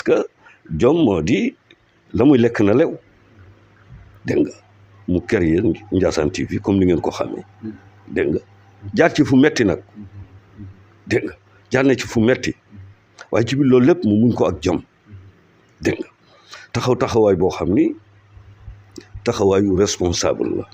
que jom moo di la muy lekk na lew dégg nga mu créer Ndiassane TV comme ni ngeen ko xamee dégg nga jaar ci fu metti nag dégg nga jaar na ci fu metti waaye ci biir loolu lépp mu muñ ko ak jom dégg nga taxawaay boo xam ni taxawaayu responsable la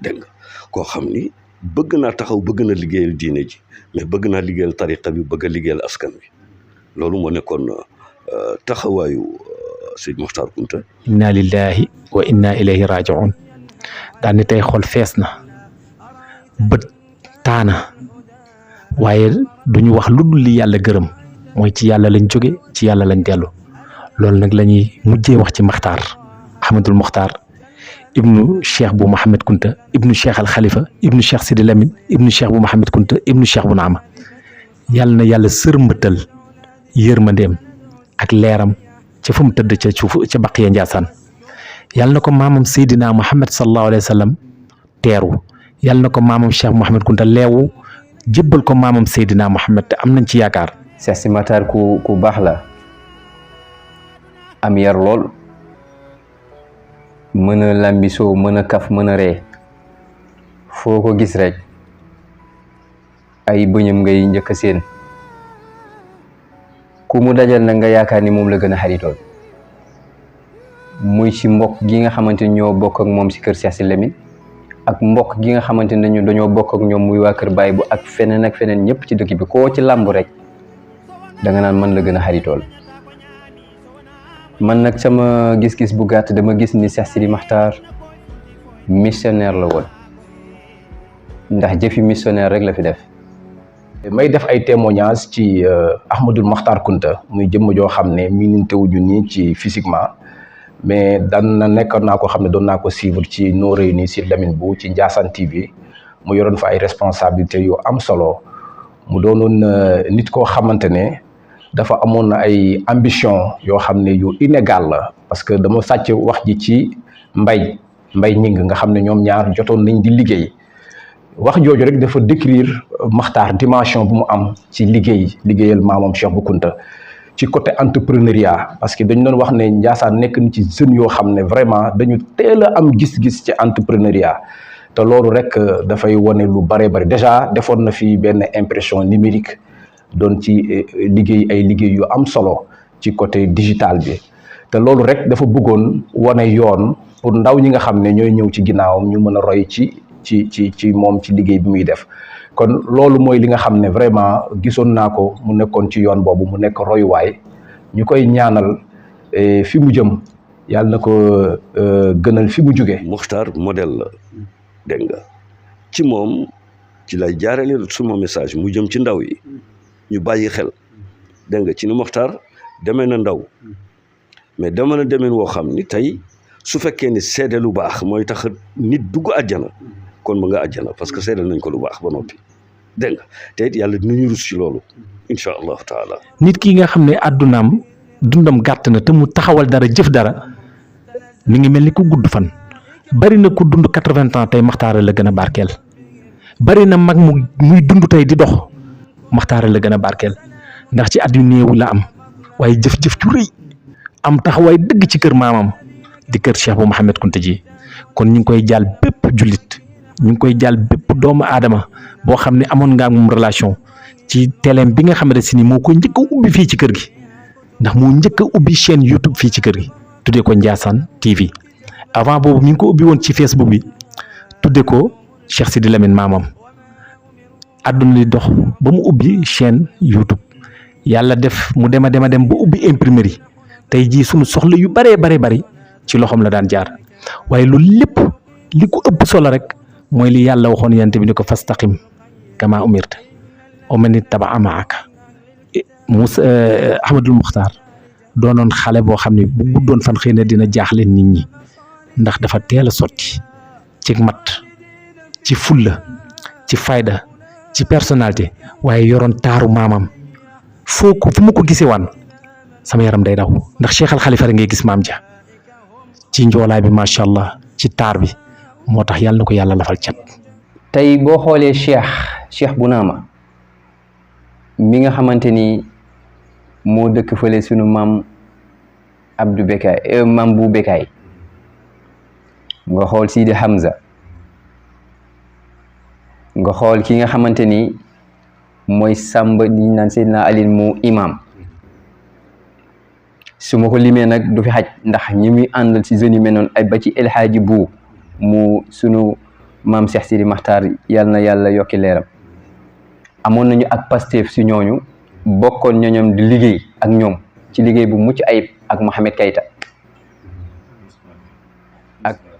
dégg nga koo xam ni bëgg naa taxaw bëgg na liggéeyal diine ji mais bëgg naa liggéeyal tariqa bi bëgg a liggéeyal askan wi loolu moo nekkoon taxawaayu Seydi Mokhtar Kounta. inna lillahi wa inna ilayhi rajiun daal ni tey xol fees na bët taana waaye duñu wax lu dul li yàlla gërëm mooy ci yàlla lañ jóge ci yàlla lañ dellu loolu nag la ñuy mujjee wax ci Mokhtar Ahmadul Mokhtar ibnu cheikh bu Mouhamed Kounta ibnu cheikh al Khalifa ibnu cheikh Sidi Lamine ibnu cheikh bu Mouhamed Kounta ibnu cheikh bu Naama yàlla na yàlla sërmbatal yërmandeem ak leeram ca fu mu tëdd ca suuf ca Baqiya Ndiassane yàlla na ko maamam Seydina Muhammad sallallahu alayhi wa sallam teeru yàlla na ko maamam cheikh Mouhamed Kounta leewu jébbal ko maamam Seydina Muhammad te am nañ ci yaakaar. Cheikh Si Makhtar ku baax la am yar lool. mën a lambisoo mën a kaf mën a ree foo ko gis rek ay bëñam ngay njëkk a seen ku mu dajal nag nga yaakaar ni moom la gën a xaritool muy ci mbokk gi nga xamante ni ñoo bokk ak moom ci kër Cheikh Si Lamine ak mbokk gi nga xamante ni dañoo bokk ak ñoom muy waa kër Baye bu ak feneen ñëpp ci dëkk bi koo ci làmb rek da nga naan man la gën a xaritool man nag sama gis-gis bu gàtt dama gis ni Cheikh Sidi Makhtar missionnaire la woon ndax jëfi missionnaire rek la fi def. may def ay témoignages ci Ahmadul Mokhtar Kounta muy jëmm joo xam ne miinante wuñu nii ci physiquement mais daan na nekkoon naa ko xam ne doon naa ko suivre ci Noreyni si Lamine bu ci Ndiassane TV mu yoroon fa ay responsabilités yu am solo mu doonoon nit koo xamante ne. dafa amoon na ay ambition yoo xam ne yu inégal la parce que dama sàcc wax ji ci mbay ñing nga xam ne ñoom ñaar jotoon nañ di liggéey wax jooju rek dafa décrire Mokhtar dimension bu mu am ci liggéeyal maamam Cheikh Bou Kounta ci côté entrepreneuriat parce que dañu doon wax ne Ndiassane nekk ni ci jeunes yoo xam ne vraiment dañu teel a am gis-gis ci entrepreneuriat te loolu rek dafay wane lu bare bari déjà defoon na fi benn impression numérique doon ci liggéey yu am solo ci côté digital bi te loolu rek dafa bëggoon wane yoon pour ndaw ñi nga xam ne ñooy ñëw ci ginnaawam ñu mën a roy ci moom ci liggéey bi muy def kon loolu mooy li nga xam ne vraiment gisoon naa ko mu nekkoon ci yoon boobu mu nekk royuwaay ñu koy ñaanal fi mu jëm yàlla na ko gënal fi mu jóge. Mokhtar modèle la dégg nga ci moom ci lay jaarale suma message mu jëm ci ndaw yi. ñu bàyyi xel dégg nga ci ni Mokhtar demee na ndaw mais dama na demeen woo xam ni tey su fekkee ni seede lu baax mooy tax nit dugg àjjana kon mu nga àjjana parce que seede nañ ko lu baax ba noppi dégg nga te it yàlla dinañu rus ci loolu incha allahu taala. nit ki nga xam ne àddunaam dundam gàtt na te mu taxawal dara jëf dara mi ngi mel ni ku gudd fan bari na ku dund 80 ans tey Mokhtar la gën a barkeel bari na mag muy dund tey di dox. Mokhtar la gën a barkeel ndax ci at yu néew la am waaye jëf-jëf ju rëy am taxawaay dëgg ci kër maamam di kër Cheikh bu Mouhamed Kounta ji kon ñu ngi koy jaal bépp jullit ñu ngi koy jaal bépp doomu aadama boo xam ne amoon nga ak moom relation ci téléem bi nga xamante si ni moo ko njëkk a ubbi fii ci kër gi ndax moo njëkk a ubbi chaîne YouTube fii ci kër gi tuddee ko Ndiassane TV avant boobu mi ngi ko ubbi woon ci Facebook bi tuddee ko Cheikh Sidi Lamine maamam. àdduna di dox ba mu ubbi chaîne YouTube yàlla def mu dem ba ubbi imprimerie tey jii sunu soxla yu bari ci loxoom la daan jaar waaye loolu lépp li ko ëpp solo rek mooy li yàlla waxoon yante bi ni ko fastaqim kama umirta wa man ittaba'a ma'aka Ahmadul Mokhtar doonoon xale boo xam ne bu guddoon fan xëy na dina jaaxle nit ñi ndax dafa teel a sotti ci mat ci fulla ci fayda ci personnalité waaye yoroon taaru maamam fu ma ko gisee waan sama yaram day daw ndax Cheikh al Khalifa rek ngay gis maam ja ci njoolaay bi macha allah ci taar bi moo tax yàlla na ko yàlla lafal cat. tey boo xoolee Cheikh bu Naama mi nga xamante ni moo dëkk fële sunu maam Abdou Bekkaay Mam bu Bekkaay nga xool Sidi Hamza nga xool ki nga xamante ni mooy Samba di naan Seydina Alin mu imam su ma ko limee nag du fi xaj ndax ñi muy àndal si jeunes yi mel noonu ay ba ci El Hadji bu mu sunu maam Cheikh Sidi Maxtaar yàlla na yàlla yokki leeram amoon nañu ak Pastef si ñooñu bokkoon ñooñam di liggéey ak ñoom ci liggéey bu mucc ayib ak Mohamed Keita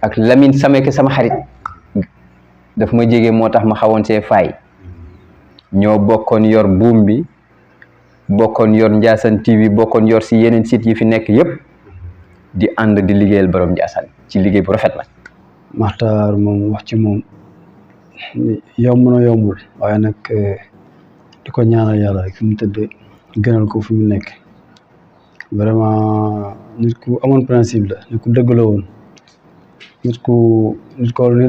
ak Lamine Sameke sama xarit daf ma jege moo tax ma xawoon see faay ñoo bokkoon yor buum bi bokkoon yor Ndiassane TV bokkoon yor si yeneen site yi fi nekk yëpp di ànd di liggéeyal borom Ndiassane ci liggéey bu rafet la. Maxtaar moom wax ci moom yomb na yombul waaye nag di ko ñaanal yàlla rek fi mu tëdd gënal ko fi mu nekk vraiment nit ku amoon principe la nit ku dëgg la woon nit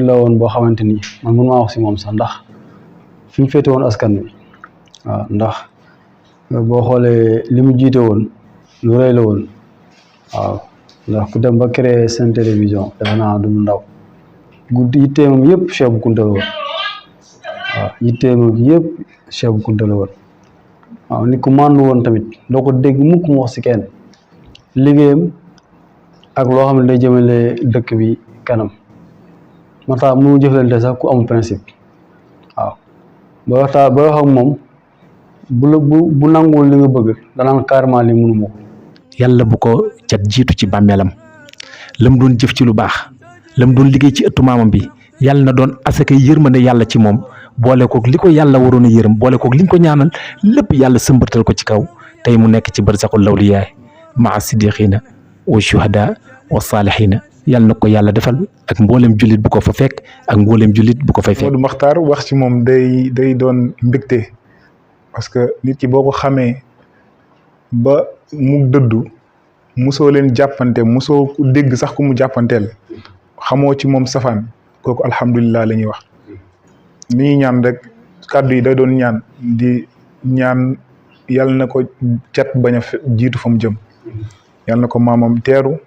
la woon boo xamante ni man mën maa wax si moom sax ndax fi mu féete woon askan wi waaw ndax boo xoolee li mu jiite woon lu rëy la woon waaw ndax ku dem ba créer seen télévision defe naa du mu ndaw guddi yitteemam yëpp Cheikh Bou Kounta la woon waaw yitteemam yëpp Cheikh Bou Kounta la woon waaw nit ku màndu woon tamit doo ko dégg mukk mu wax si kenn liggéeyam ak loo xam ne day jëmale dëkk bi kanam moo tax mu jëflante sax ku amul principe waaw ba wax ak moom bu nanguwul li nga bëgg danaan carrément li mënu ma ko. yàlla bu ko cat jiitu ci bàmmeelam lam doon jëf ci lu baax lam doon liggéey ci ëttu maamam bi yàlla na doon asaka yërmande yàlla ci moom boole koog li ko yàlla waroon a yërëm boole koog liñ ko ñaanal lépp yàlla sëmbatal ko ci kaw tey mu nekk ci barzaxul lawliyaay maa siddiqina wa shuhada wa saalihiina yàlla na ko yàlla defal ak mboolem jullit bu ko fa fekk ak mboolem jullit bu ko fay fekk. Modou Makhtar wax ci moom day doon mbégte parce que nit ki boo ko xamee ba mu dëddu musoo leen jàppante musoo dégg sax ku mu jàppanteel xamoo ci moom safaan kooku alhamdulilah la ñuy wax. li ñuy ñaan rek kàddu yi day doon ñaan di ñaan yàlla na ko cat bañ a jiitu fa mu jëm yàlla na ko maamam teeru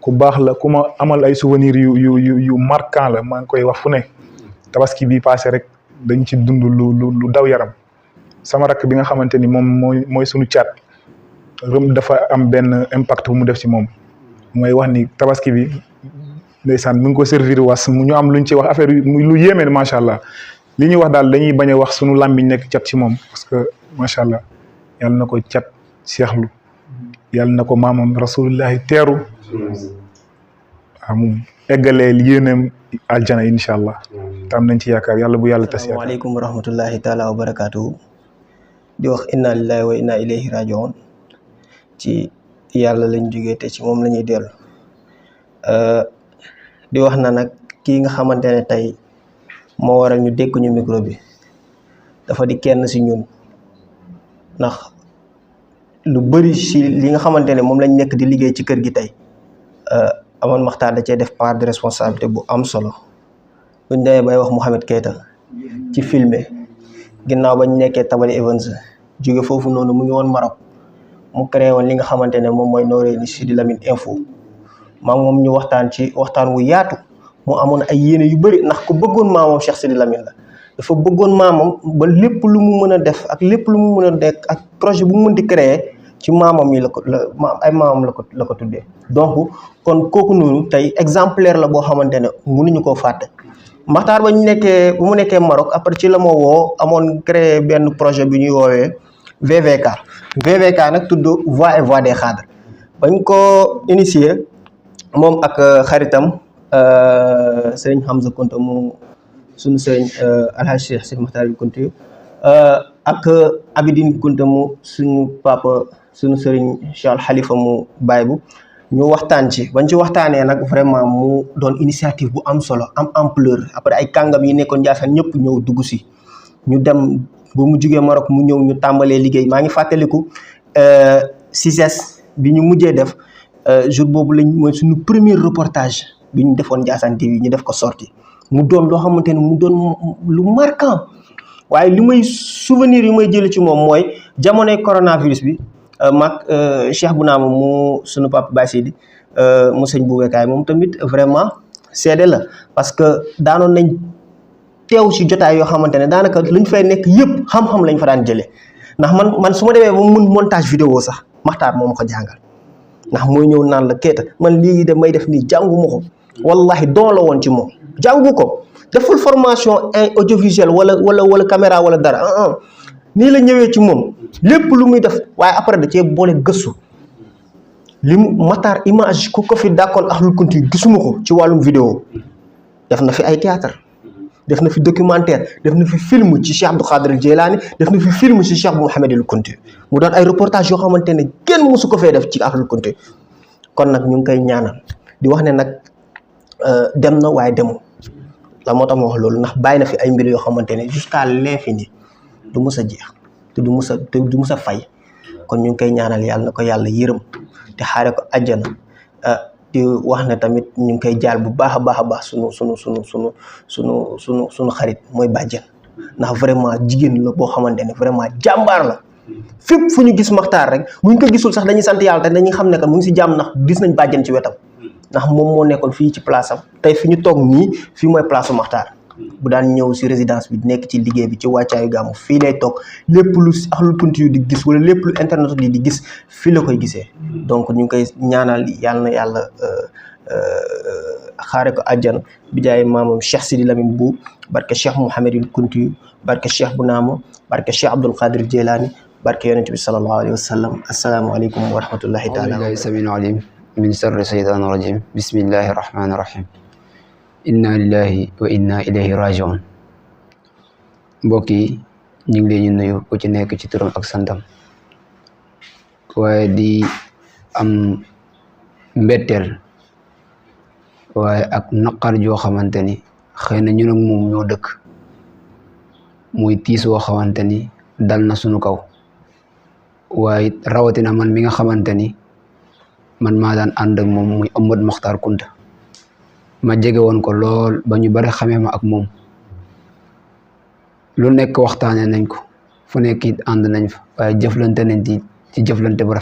ku baax la ku ma amal ay souvenirs yu marquant la maa ngi koy wax fu ne tabaski bi passé rek dañ ci dund lu daw yaram sama rakk bi nga xamante ni moom mooy suñu caat dafa am benn impact bu mu def ci moom mooy wax ni tabaski bi ndeysaan mu ngi ko servir was mu ñu am luñ ci wax affaire lu yéeme macha allah li ñuy wax daal dañuy bañ a wax sunu làmmiñ nekk cat ci moom parce que macha allah yàlla na ko cat seexlu yàlla na ko maamam rasulullahi teeru mu eggalee yéeneem aljana incha allah tam nañ ci yaakaar yàlla bu yàlla tas yaakaar. asalaamaaleykum wa rahmatullahi taala wa barakaatu. di wax inna lillahi wa inna ilayhi rajiun ci yàlla lañ jógee te ci moom la ñuy dellu di wax na nag kii nga xamante ne tey moo waral ñu dékk ñu micro bi dafa di kenn si ñun ndax lu bëri si li nga xamante ne moom lañ nekk di liggéey ci kër gi tey Amadou Makhtar da cee def part de responsabilité bu am solo buñ demee bay wax Mohamed Keita ci filmé ginnaaw bañ nekkee Tabali Evans jóge foofu noonu mu ngi woon Maroc mu créé woon li nga xamante ne moom mooy Noreyni Sidi Lamine info maa moom ñu waxtaan ci waxtaan wu yaatu mu amoon ay yéene yu bëri ndax ku bëggoon maamam Cheikh Sidi Lamine la dafa bëggoon maamam ba lépp lu mu mën a def ak lépp lu mu mën a nekk ak projet bu mu mënti créer ci maamam yi ay maamam la ko tuddee donc kon kooku noonu tey exemplaire la boo xamante ne mënuñu koo fàtte. Makhtar ba bu mu nekkee Maroc après ci la ma woo amoon créé benn projet bi ñuy woowee VVK nag tudd voix et voix des cadres bañ ko initier moom ak xaritam sëriñ Hamza Kounta mu suñu sëriñ Alhaji Cheikh Sidi Makhtar bi Kounta ak Abidine Kounta mu suñu papa suñu sëriñ Cheikh Khalifa mu baay bu ñu waxtaan ci bañ ci waxtaanee nag vraiment mu doon initiative bu am solo am ampleur après ay kàngam yi nekkoon Ndiassane ñëpp ñëw dugg si ñu dem ba mu jugee Maroc mu ñëw ñu tàmbalee liggéey maa ngi fàttaliku CICES bi ñu mujjee def jour boobu lañ mooy suñu premier reportage bi ñu defoon Ndiassane TV ñu def ko sorti mu doon loo xamante ne mu doon lu marquant waaye li may souvenir yi may jël ci moom mooy jamonoy coronavirus bi maag Cheikh Bounama mu sunu papa Baye Sidi mu sëñ bu wekaay moom tamit vraiment seede la parce que daanoon nañ teew si jotaay yoo xamante ne daanaka luñ fay nekk yëpp xam-xam lañ fa daan jëlee ndax man su ma demee ba mun montage vidéo sax Maxtaar moo ma ko jàngal ndax mooy ñëw naan la Keita man lii de may def nii jàngu ma ko wallahi don la woon ci moom jàngu ko deful formation audiovisuelle wala caméra wala dara nii la ñëwee ci moom lépp lu muy def waaye après da cee boole gëstu li mu Maxtaar image ku ko fi dàkkoon Ahlul Kunti gisuma ko ci wàllum vidéo def na fi ay théâtre def na fi documentaire def na fi film ci Cheikh Abdou Khadir Jilani def na fi film ci Cheikh Mouhamadul Kunti mu doon ay reportage yoo xamante ne kenn mësu ko fee def ci Ahlul Kunti kon nag ñu ngi koy ñaanal di wax ne nag dem na waaye demu la moo tax ma wax loolu ndax bàyyi na fi ay mbir yoo xamante ne jusqu'à l'infini du mus a jeex te du mus a fay kon ñu ngi koy ñaanal yàlla na ko yàlla yërëm te xaare ko àjjana di wax ne tamit ñu ngi koy jaal bu baax a baax sunu xarit mooy bàjjen ndax vraiment jigéen la boo xamante ne vraiment jàmbaar la fépp fu ñu gis Maxtaar rek buñ ko gisul sax dañuy sant yàlla te dañuy xam ne que mu ngi si jàmm ndax gis nañ bàjjen ci wetam ndax moom moo nekkoon fii ci place am tey fi ñu toog nii fii mooy place su Maxtaar bu daan ñëw si résidence bi nekk ci liggéey bi ci wàccaayu gàmmu fii lay toog lépp lu Ahlul Kunti yu di gis wala lépp lu internet yi di gis fii la koy gisee donc ñu ngi koy ñaanal yàlla na yàlla xaare ko àjjana bi jaay maamam Cheikh Sidi Lamine Bou barke Cheikh Mouhamadul Kunti barke Cheikh Bounama barke Cheikh Abdul Qadir Jilani barke yonent bi sallallahu alayhi wa sallam asalaamaaleykum wa rahmatullahi taala billahi samiul alim min sharri shaytaani rajim bismillahi rahmaani rahim inna lillahi wa inna ilayhi rajiun mbokk yi ñu ngi leen di nuyu ku ci nekk ci turam ak santam waaye di am mbetteel waaye ak naqar joo xamante ni xëy na ñun ak moom ñoo dëkk muy tiis woo xamante ni dal na sunu kaw waaye rawatina man mi nga xamante ni man maa daan ànd ak moom muy Ahmadou Makhtar Kounta ma jege woon ko lool ba ñu bari xamee ma ak moom lu nekk waxtaane nañ ko fu nekk it ànd nañ fa waaye jëflante nañ ci jëflante bu rafet